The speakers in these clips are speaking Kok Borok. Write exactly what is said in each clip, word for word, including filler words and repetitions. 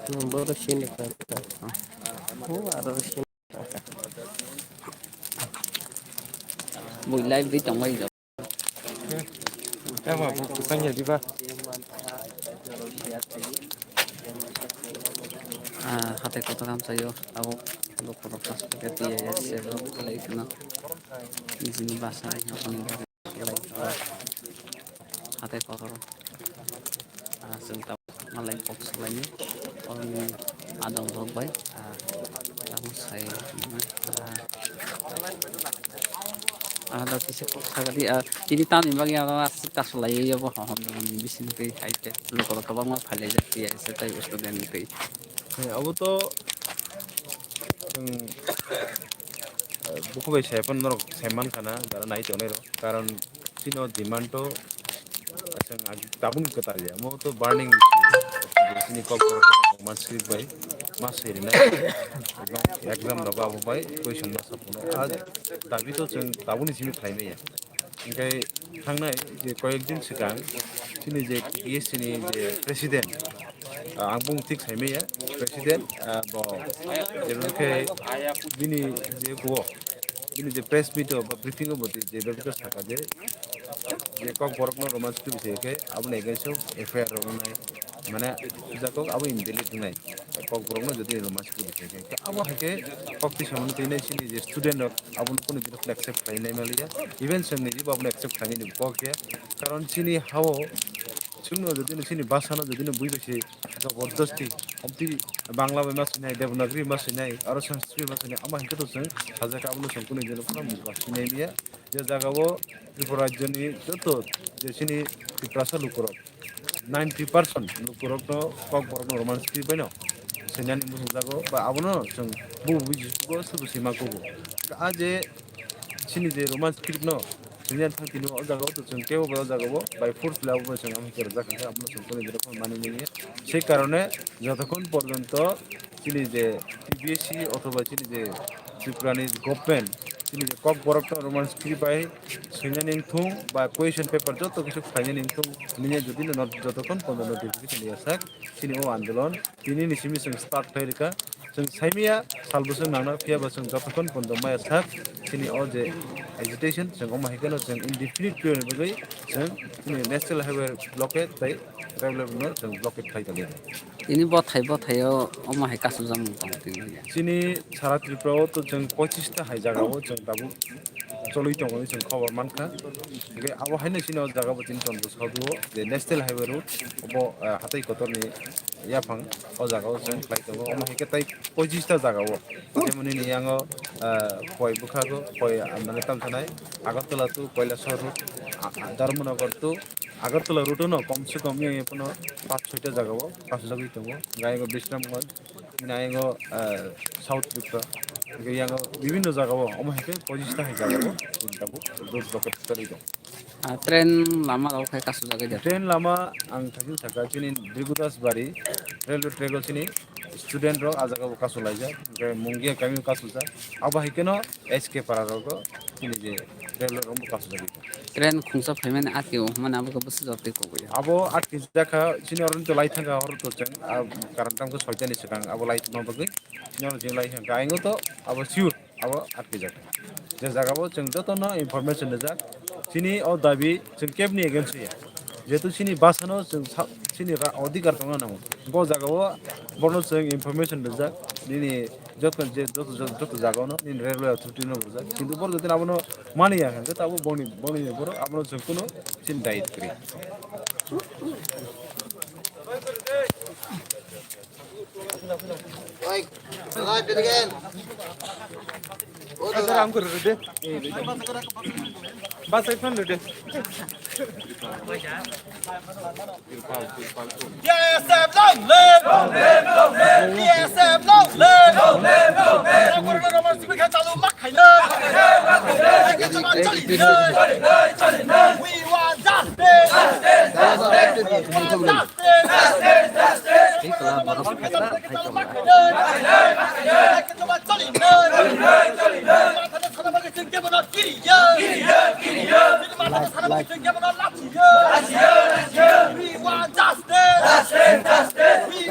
Boro sini kha. Oh, aro sini. Bui live di tongbai. Ema, bu kusanya diba. Ah, hatai kotor amsayo, abo, abo kotor pas pakai tiya ya, sebo, kalai kena. Di sini basai, apa nih, kalai kena. Hatai kotor. Ah, senta. Malai kok salaini, oroni adong rok bai, ah, tamo sai, ah, ah, da kisa kok sagadi, ah, tini tamni bagwi aro aswk kasu lai ya bo hom hom ni bising twi hai te lukorok kwbangma phailaijak twi aise tai student twi. Abo to, um, buku bai sai phano norok sai mankha na, jara nai tongnai rok. Karon chini o demand to chwng agi tabuk ni kwtal ya. Omo to burning issue. Chini kok borok ma script bai ma swi rinai. Exam rogo abo bai question ma sa phano. A dabi to chwng tabuk ni simi khlai maya. Hingke thangnai je koyek din swkang chini je T T S ni je president, ah, ang bung thik sai maya, president, ah, bo jebon khe bini je kuo, bini je press meet o ba briefing o bo je bebak saka je, je kok borok no Roman script se khe aboni against o F I R rok nai, mane jago abo invalid nai, kok borok no jodi Roman script se khe abo hai khe kok twi samani twi nai chini je student rok abo no kunu jino accept khlai nai maliya, even chwng ni bo abo accept khlai nai ni kok ya, karon chini ha o chwngno jodi no chini basa no jodi no bui bai se jabardasti, amtwi Bangla bai ma swinai, Devanagari ma swinai, aro Sanskrit ma swinai, ama hinkhe to chwng sajak abono chwng kunui jeno phano mukha swinai liya. Je jaga o Tripura rajyo ni joto je chini Tiprasa lukurok, ninety percent lukurok no kok borok no Roman script bai no swinani muchung jago, ba abono chwng bubu buji kugo, subu sima kugo. A je chini je Roman script no swinani thang tini o jaga o to chwng kebo bai o jaga o by force le abo bai chwng amo kerjak kha, abono chwng kunui jeno phano mani nini. Sei karone jotokhon porjonto chini je T B S C othoba chini je Tripura ni government chini je kok borok no Roman script bai swinani wngthung ba question paper joto kisu khlainani wngthung hinwi jodi no jotokhon porjonto notification ya sak chini o andolon tini ni simi chwng start khlai rwkha. Chwng saimaya sal bwswk nangna phiya ba chwng jotokhon porjonto maya sak chini o je agitation chwng omo hai kheno chwng indefinite period ni bagwi chwng chini national highway blockade tei railway no chwng blockade khlai tongya. Tini bothai bothai o omo hai kasijak mung tongo tini. Chini sara Tripura o to chwng pochista hai jaga o chwng tabuk cholwi tongo hinwi chwng khobor mankha. Hingke abo haino chini o jaga bo chini Chondro Saudu o je national highway road obo, ah, hatai kotor ni yaphang o jaga o chwng khlai tongo. Omo hai khe tei pochista jaga o jemon nini yango, ah, koi bwkhago koi, ah, mane tamsanai Agartala to Kailasahar road, ah, ah, Dharmanagar to Agartala route no kom se kom wngya phano paanch soita jaga o kasijagwi tongo. Hingke ayang o Bisramganj, hingke ayang o, eh, South Tripura, hingke ayang o bibinno jaga o, omo hai khe pochista hai jaga o chini tabuk road blockade kwlwi tongo. Ah, train lama rok hai kasijagwi da? Train lama ang thaisin saka chini Brigudas Bari railway track o chini student rok ah jaga o kasulaijak, hingke Mungia kami o kasujak, abo hai kheno S K para rogo chini je railway rogo kasujagwi. Train khungsa phaimani ati o hwnmani abo khe bwsajak tei kok ya. Abo atkijak kha, chini oro to lai thangkha, oro to chwng, ah, karon tamo soitani swkang abo lai thangma bagwi, chini oro chwng lai thangkha, ayang o to abo sure abo atkijak kha. Je jaga o chwng jotono information rijak, chini o dabi chwng kebni against ya, jehetu chini bwsano chwng sa-, chini ra-, odhikar tongna nango, bo jaga o bono chwng information rijak, nini joto je, joto, joto, joto jaga o no nini railway authority no rijak, kintu boro jodi abono mani ya hwnkhe tabuk boni, boni borok abono chwng kunu chini dayit kwrwi. Oi, live again. Bas ek phone de. T S F long live! Long live, long live! T S F long live! Long live, long live! Roman script khe chalu ma khaina. We want justice! We want justice! We want justice! Justice! Justice! We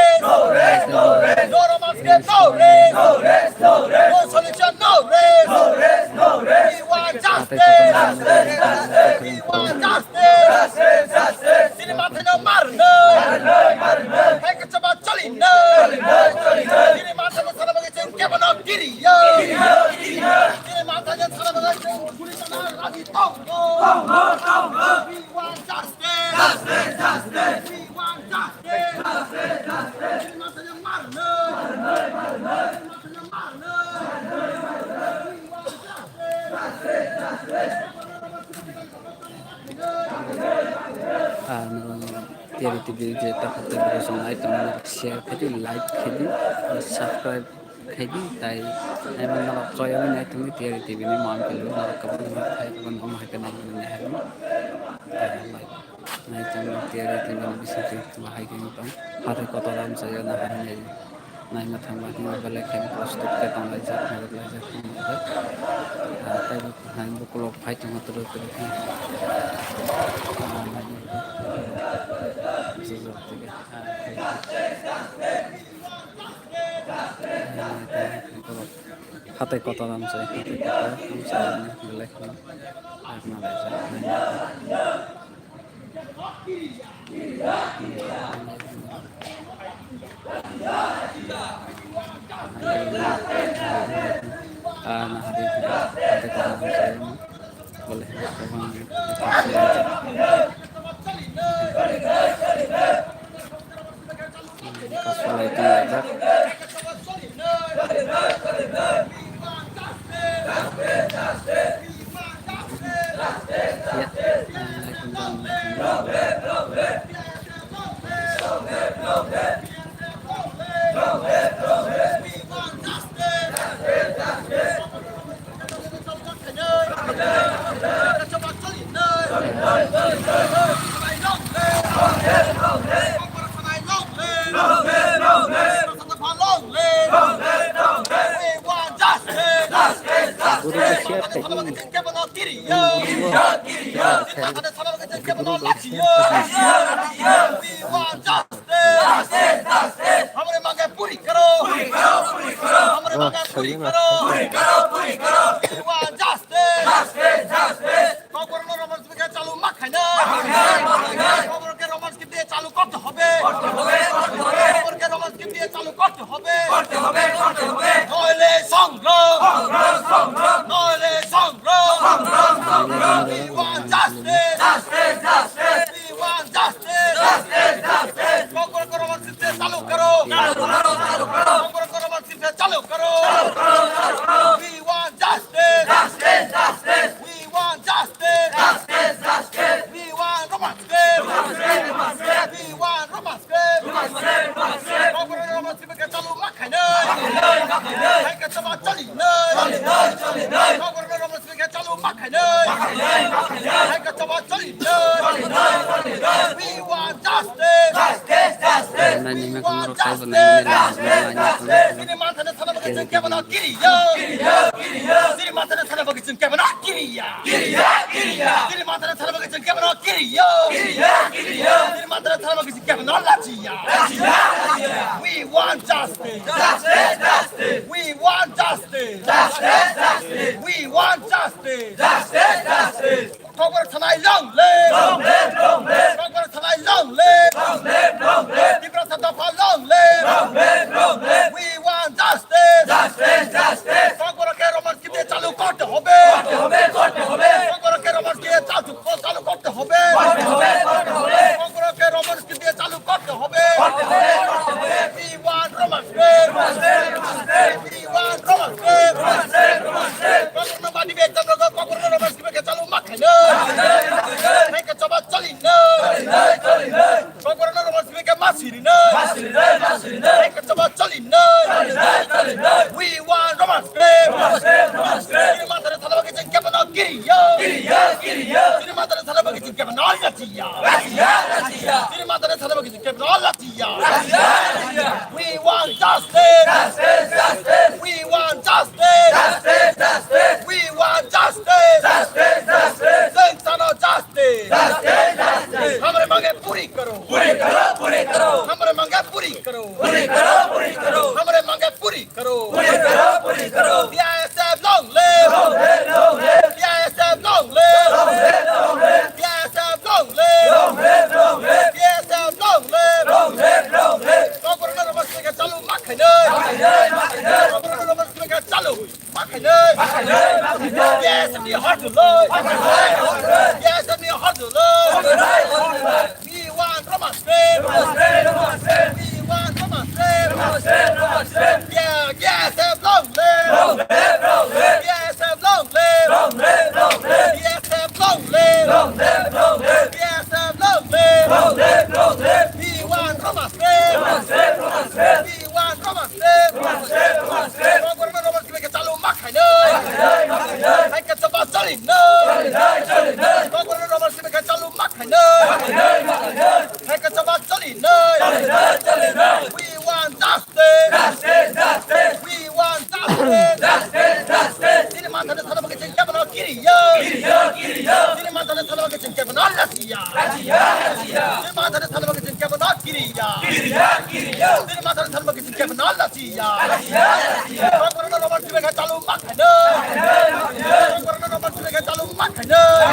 rest. No rest, no rest. No Roman script, no rest. No rest, no rest. No solution, no rest. No rest, no rest. We want justice. We want justice. We want justice. Justice, justice. Chini mathai no marnai. Marnai, marnai. Hai kachaba cholinai. Cholinai, cholinai. Chini mathai no sana bagwi chwng kebono kiriya. Kiriya, kiriya. Chini mathai no sana bagwi chwng guli tana raji tongo. Tongo, tongo. We want justice. Justice, justice. We want justice. Justice, justice. Chini mathai no marnai. Marnai, marnai. Chini mathai no marnai. We want justice. Ano T R T V je takhuk tei bwswk nai tongmani share khaidi, like khaidi, subscribe khaidi, tai naimani norok choyani nai tongdi T R T V ni man kelu norok kwbangma hai kwbangma hai khe naimani nai hai. Nai tongdi T R T V ni bisingtwi bahai khe wng tong. Hathai kotor amchai o nahar nai. Naina thangma hwnba belai khe prosthit khe tonglaijak, narwklaijak, tonglaijak. Ah, tei bo hai bukulok phai tongo twrwk twrwk khe. Ah, naina. Jijak tike. Ah, khai. Hatai kotor amchai, hatai kotor amchai belai khe. Ah, nalaijak, naina. Hamre mage puri karo. Hamre mage puri karo. Puri karo, puri karo. We want justice. Justice, justice. Kokborok no Roman script khe chalu ma khainai. Kokborok khe Roman script diye chalu korte hobe. Kokborok khe Roman script diye chalu korte hobe. Noile songrom. Noile songrom. We want justice. Justice, justice. We want justice. Justice, justice. Kokborok khe Roman script diye chalu karo. Kokborok khe Roman script diye chalu karo. We want justice. Justice, justice. We want justice. Justice, justice. We want Roman script. Roman script, Roman script. We want Roman script. Roman script, Roman script. Kokborok Roman script khe chalu ma khainai. Hai khe chaba cholinai. Kokborok Roman script khe chalu ma khainai. Hai khe chaba cholinai. We want justice. Justice, justice. Nai nima khe norok kaibo nai nai nai nai nai. Chini mathai no sana bagwi chwng kebono kiriya. Chini mathai no sana Bagwi chwng kebono kiriya. Kiriya, kiriya. Chini manthani thani bagwi chwng kebono kiriya. Kiriya, kiriya. Chini manthani thani bagwi chwng kebono lachiya. Lachiya, lachiya. We want justice. Justice, justice. We want justice. Justice, justice. We want justice. Justice, justice. Kokborok thanai long live. Long live, long live. Kokborok thanai long live. Long live, long live. Tiprasa dopha long live. Long live, long live. We want justice. Justice, justice. Kokborok khe Roman script চালু করতে হবে। করতে হবে, করতে হবে। কংগ্রেসকে Roman script চালু করতে হবে। করতে হবে, করতে হবে। কংগ্রেসকে রোমান স্ক্রিপ্ট চালু করতে হবে। করতে হবে, করতে হবে। We want Roman script. Roman script, Roman script. We want Roman script. Roman script, Roman script. Congress বাদী ব্যক্তি আমরা কংগ্রেস রোমান স্ক্রিপ্টকে চালু মাখাইলে। মাখাইলে, মাখাইলে। নাইকে চবা চলি না। চলি না, চলি না। Kokborok no Roman script khe ma siri nai. Ma siri nai, ma siri nai. Hai khe chaba choli nai. Choli nai, choli nai. We want Roman script. Roman script, Roman script. Chini manthani thani bagwi chwng kebono kiriya. Kiriya, kiriya. Chini manthani thani bagwi chwng kebono lachiya. Lachiya, lachiya. Chini manthani thani bagwi chwng kebono lachiya. Lachiya, lachiya. We want justice. Justice, justice. We want justice. Justice, justice. We want justice. Justice, justice. Chwng sano justice. Justice, justice. Hamare mange puri karo. Puri karo, puri karo. Hamare mange puri karo. Puri karo, puri karo. Hamare mange puri karo. Puri karo, puri karo. B I S F long live. Long live, long live. B I S F long live. Long live, long live. B I S F long live. Long live, long live. B I S F long live. Long live, long live. Kokborok no Roman script khe chalu ma khainai. Ma khainai, ma khainai. Kokborok no Roman script khe chalu. Yes, we hard to learn. Yes, we hard to learn. We want Roman script. We want Roman script. Yeah, yes, long live. Yes, long live. Yes, long live. We want Roman script. We want Roman script. Kokborok no Roman script khe chalu ma khainai. Hai khe chaba choli nai. Kokborok no Roman script khe chalu ma khainai. Hai khe chaba choli nai. We want justice. We want justice. Chini manthani thani bagwi chwng kebono kiriya. Chini manthani thani bagwi chwng kebono lachiya. Chini manthani thani bagwi chwng kebono kiriya. Chini manthani thani bagwi chwng kebono lachiya. Kokborok no Roman script khe chalu ma khainai. Kokborok no Roman script khe chalu ma khainai.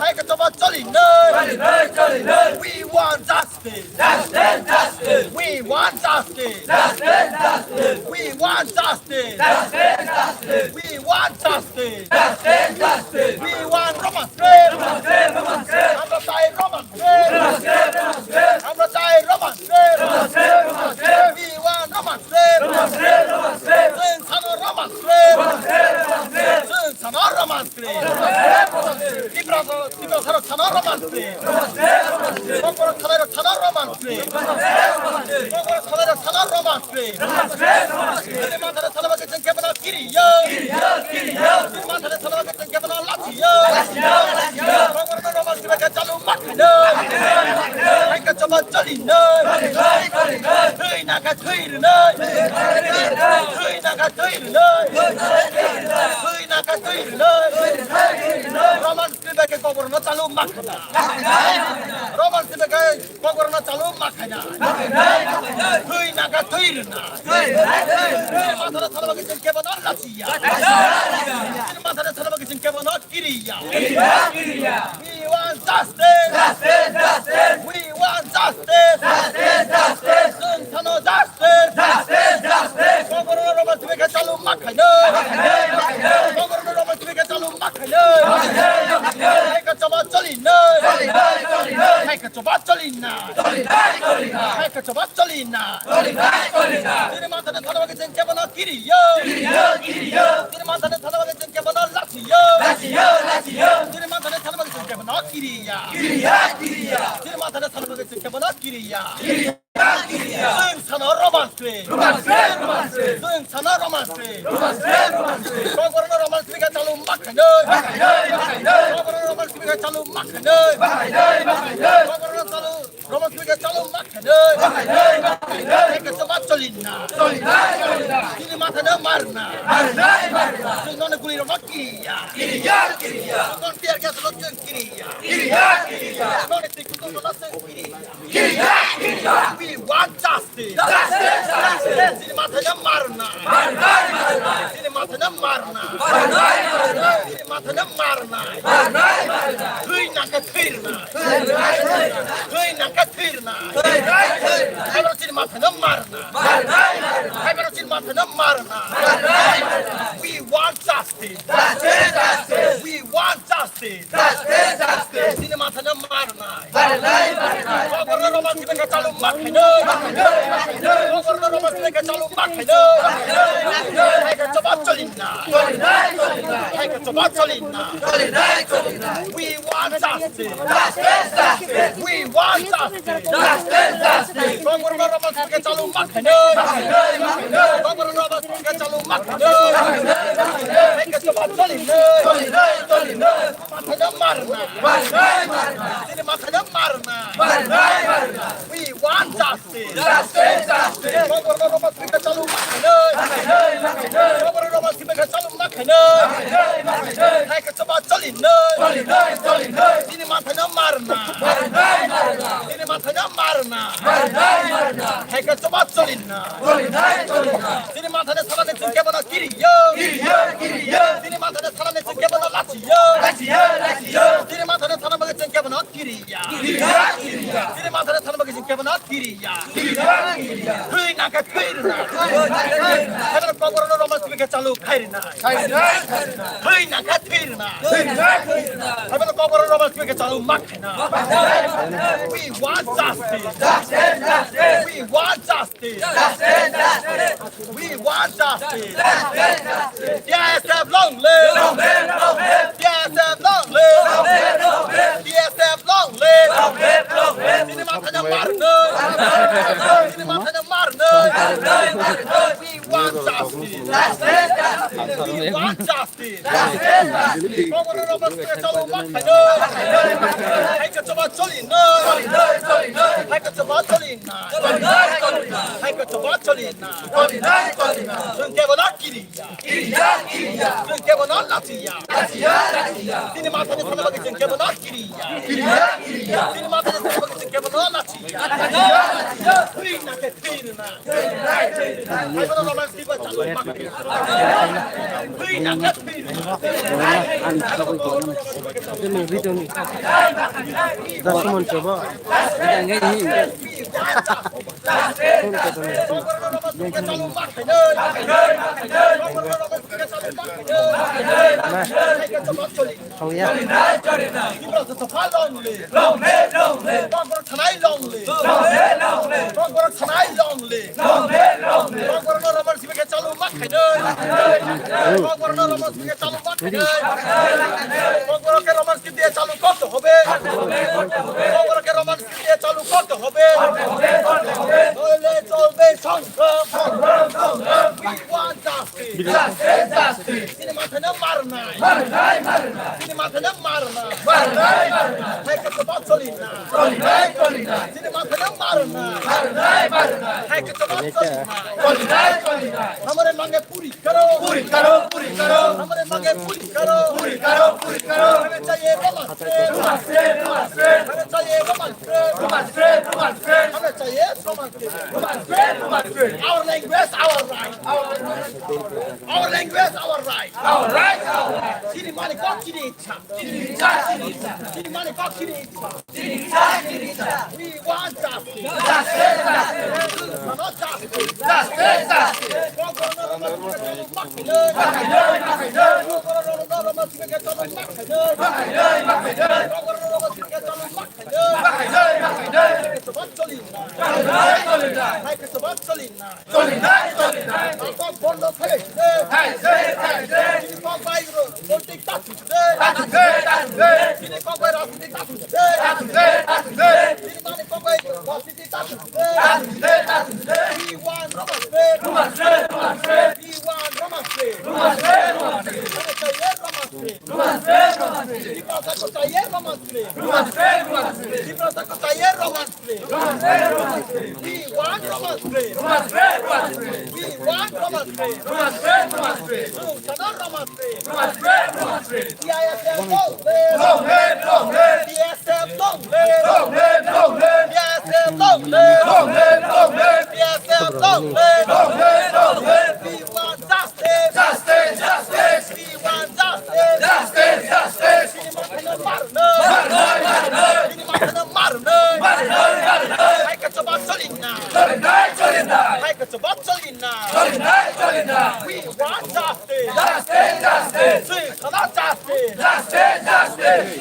Hai khe chaba choli nai. We want justice. Justice, justice. We want justice. Justice, justice. We want justice. Justice, justice. We want justice. Justice, justice. We want Roman script. Roman script, Roman script. Hamra chai Roman script. Roman script, Roman script. Hamra chai Roman script. Roman script, Roman script. We want Roman script. Roman script, Roman script. Chwng sano Roman script. Roman script, Roman script. Chwng sano Roman script. Roman script, Roman script. Tiprasa, Tiprasa sano Roman script. Kokborok thanai rok sano Roman script. Kokborok thanai rok sano Roman script. Chini manthani thani bagwi chwng kebono kiriya. Chini manthani thani bagwi chwng kebono lachiya. Kokborok no Roman script khe chalu ma khainai. Hai khe chaba choli nai. Thwi na khe thwi rwnai. Thwi na khe thwi rwnai. Thwi na khe thwi rwnai. Roman script khe kokborok no chalu ma khainai. Roman script khe kokborok no chalu ma khainai. Thwi na khe thwi rwnai. Chini manthani thani bagwi chwng kebono lachiya. Chini manthani thani bagwi chwng kebono kiriya. We want justice. We want justice. Chwng sano justice. Kokborok no Roman script khe chalu ma khainai. Kokborok no Roman script khe chalu ma khainai. Hai khe chaba choli nai. Hai khe chaba choli nai. Hai khe chaba choli nai. Chini manthani thani bagwi chwng kebono kiriya. Chini manthani thani bagwi chwng kebono lachiya. Chini manthani thani bagwi chwng kebono kiriya. Chini manthani thani bagwi chwng kebono kiriya. Chwng sano Roman script. Chwng sano Roman script. Kokborok no Roman script khe chalu ma khainai. Kokborok no Roman script khe chalu ma khainai. Kokborok no chalu Roman script khe chalu ma khainai. Hai khe chaba choli nai. Chini manthano ma rwnai. Chwng nono guli rokno Kiriya, kiriya, kiriya. Nokni tear gas no chwng kiriya. Kiriya, kiriya. Nokni twi kutung no chwng kiriya. Kiriya, kiriya. We want justice. Justice, justice. Chini mathano marna. Marnai, marnai. Chini mathano marna. Marnai, marnai. Chini mathano marna. Marnai, marnai. Thwi nangkhe thwirna. Thwi nangkhe thwirna. Thwi nangkhe thwirna. Thwi nangkhe thwirna. Hai borok chini mathano marna. Marnai, marnai. Hai borok chini mathano marna. Marnai, marnai. We want justice. Justice, justice. We want justice. Justice, justice. Chini mathano marnai. Marnai, marnai. Kokborokno Roman sibengkhe chalok ma khainai. Kokborokno Roman sibengkhe chalok ma khainai. Hai khe choba cholinai. Cholinai, cholinai. Hai khe choba cholinai. Cholinai, cholinai. We want justice. Justice, justice. We want justice. Justice, justice. Kokborokno Roman sibengkhe chalok ma khainai. Kokborokno Roman sibengkhe chalok ma khainai. Hai khe choba cholinai. Cholinai, cholinai. Mathano marna. Marnai, marnai. Chini mathano marna. Marnai, marnai. We want justice. Justice, justice. Kokborokno Roman sibengkhe chalok ma khainai. Kokborokno Roman sibengkhe chalok ma khainai. Hai khe choba cholinai. Cholinai, cholinai. Chini mathano marna. Marnai, marnai. Chini mathano marna. Marnai, marnai. Hai khe choba cholinai. Cholinai, cholinai. Chini mathano sanani chwng kebono kiriya. Kiriya, kiriya. Chini mathano sanani chwng kebono lachiya. Lachiya, lachiya. Chini mathano sana bagwi chwng kebono kiriya. Kiriya, kiriya. Chini mathano sana bagwi chwng kebono kiriya. Kiriya, kiriya. Thwi nangkhe thwirna. Hai borok kokborokno Roman sibengkhe chalok khairina. Khairina, khairina. Thwi nangkhe thwirna. Thwi nangkhe thwirna. Hai borok kokborokno Roman sibengkhe chalok ma khaina. We want justice. Justice, justice. We want justice. Justice, justice. We want justice. Justice, justice. T S F long live. Long live, long live. T S F long live. Long live, long live. T S F long live. Long live, long live. Chini mathano marnai. Chini mathano marnai. Marnai, marnai. We want justice. Justice, justice. We want justice. Justice, justice. Kokborokno Roman sibengkhe chalok ma khainai. Hai khe choba cholinai. Cholinai, cholinai. Hai khe choba cholinai. Cholinai, cholinai. Hai khe choba cholinai. Cholinai, cholinai. Chwng kebono kiriya. Kiriya, kiriya. Chwng kebono lachiya. Lachiya, lachiya. Chini mathani sana bagwi chwng kebono kiriya. Kiriya, kiriya. Chini mathani sana bagwi chwng kebono lachiya. Lachiya, lachiya. Thwi nangkhe thwirna. Hai borok Roman sibengkhe chalok ma khainai. Thwi nangkhe thwirna. Dasu manchobo. Thangya. Long live, long live. Kokborok thanai long live. Long live, long live. Kokborok thanai long live. Long live, long live. Kokborokno Roman sibengkhe chalok ma khainai. Kokborokno Roman sibengkhe chalok ma khainai. Kokborok khe Roman sibengkhe chalok korte hobe. Kokborok khe Roman sibengkhe chalok korte hobe. Noile cholbe songkrom. We want justice. Justice, justice. Chini mathano marnai. Marnai, marnai. Chini mathano marnai. Marnai, marnai. Hai khe choba cholinai. Cholinai, cholinai. Chini mathano marnai. Marnai, marnai. Hai khe choba cholinai. Cholinai, cholinai. Hamare mange puri karo. Puri karo, puri karo. Hamare mange puri karo. Puri karo, puri karo. Hame chahiye Roman sibeng. Roman sibeng, Roman sibeng. Hame chahiye Roman sibeng. Roman sibeng, Roman sibeng. Hame chahiye Roman sibeng. Roman sibeng, Roman sibeng. Our language, our right. Our language, our right. Our right, our right. Chini mani kok chini ichha. Chini ichha, chini ichha. Chini mani kok chini ichha. Chini ichha, chini ichha. We want justice. Justice, justice. We want justice. Justice, justice. Kokborokno Roman sibengkhe chalok ma khainai. Kokborokno Roman sibengkhe chalok ma khainai. Hai khe choba cholinai. Hai khe choba cholinai. Cholinai, cholinai. Natok bondo khailai se. Khailai se, khailai se. Chini kok bai politic ta thu se. Ta thu se, ta thu se. Chini kok bai rajniti ta thu se. Ta thu se, ta thu se. Chini mani kok bai rajniti ta thu se. Ta thu se, ta thu se. We want Roman sibeng. Roman sibeng, Roman sibeng. We want Roman sibeng. Roman sibeng, Roman sibeng. Hame chahiye Roman sibeng. Roman sibeng, Roman sibeng. Tiprasa ko chahiye Roman sibeng. Roman sibeng, Roman sibeng. Tiprasa ko chahiye Roman sibeng. Roman sibeng, Roman sibeng. We want Roman sibeng. Roman sibeng, Roman sibeng. We want Roman sibeng. Roman sibeng, Roman sibeng. Chwng sana Roman sibeng. Roman sibeng, T I S F long live! Long live, long live! T S F long live! Long live, long live! T S F long live! Long live, long live! T S F long live! Long live, long live! We want justice! Justice, justice! We want justice! Justice, justice! Chini mathano marnai! Marnai, marnai! Chini mathano marnai! Marnai, marnai! Hai ka choba cholinai! Cholinai, cholinai! Hai ka choba cholinai! Cholinai, cholinai! We want justice! Justice, justice! Justice! Justice! We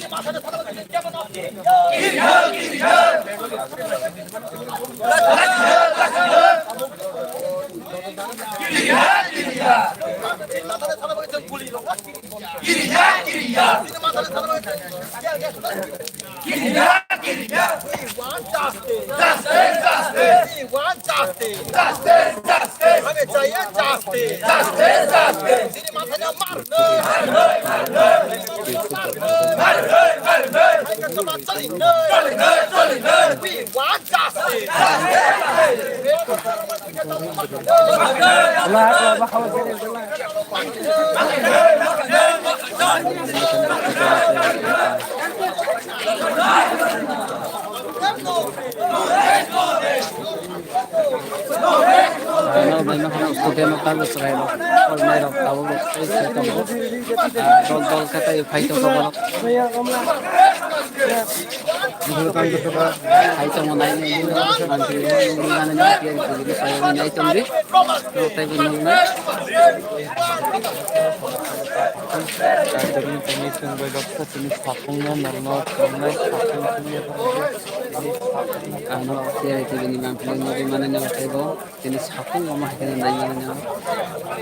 want justice! Justice! Justice! We want justice! Justice! Justice! Justice! Justice! Justice! Chini mathano marnai! Marnai! Marnai! Marnai! Hai ka choba cholinai! Cholinai! Cholinai! We want justice! Ano bai ma khana student rok tabuk chwrai rok, phorinai rok tabuk rok tei se tongo. Ah, dol dol khe tei phai tongo borok. Phai tongo nai nai nai nai nai tongdi. Tei bo nung nai. Chini sakungno normal tongnai sakung tongya. Ano T R T V ni mangpili nugwi mani no tei bo. Tini sakung omo hai kheno nai mani no.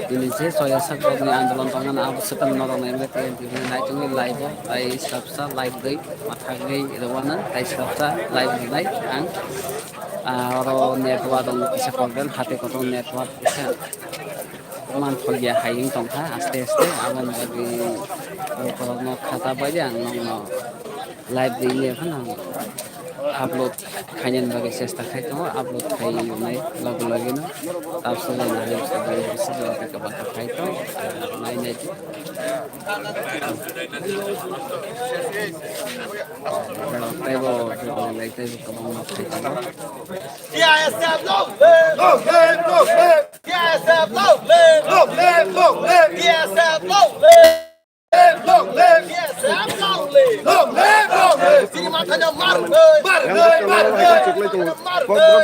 Tini je soya sak rok ni andolon tong mani abo swkang norok nai mani T R T V ni nai tongwi live o tai swrapsa live dwi mathagwi rwano tai swrapsa live rwnai ang. Ah, oro network rok ni kisa problem hati kotor network kisa. Manthokya hai wng tongkha aste aste, aboni bagwi borok no khata bai de ang nokno live de wngya phano ang upload khainani bagwi chesta khai tongo, upload khai nai logi logi no tabsa jani hai bwskango bisi jora khe kwbangkha khai tong nai nai di. Teibo teibo kwbangma khai tongo. T I S F long live! Long live, long live! T I S F long live! Long live, long live! T I S F long live! Long live, long live! T I S F long live! Long live, long live! Chini mathano marnai! Marnai, marnai!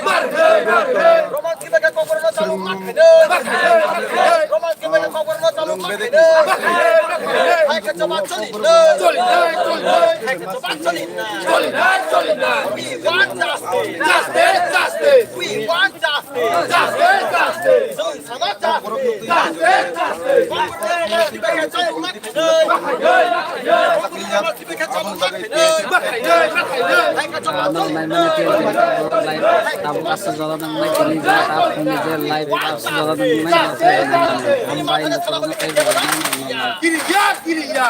Marnai, marnai! Roman kibeke kokborno chalok makhainai! Makhainai, makhainai! Roman kibeke kokborno chalok makhainai! Makhainai, makhainai! Hai khe choba cholinai! Cholinai, cholinai! Hai khe choba cholinai! Cholinai, cholinai! We want justice! Justice, justice! We want justice! Justice, justice! Chwng sana justice! Justice, justice! Kokborno chalok makhainai! Kokborno chalok makhainai! Kokborno chalok makhainai! Hai khe choba cholinai! Tabuk aswk jora nangnai, tini jora tabuk phungni je live aswk jora nangnai, hambai no kwbangma tei bo. Kiriya, kiriya.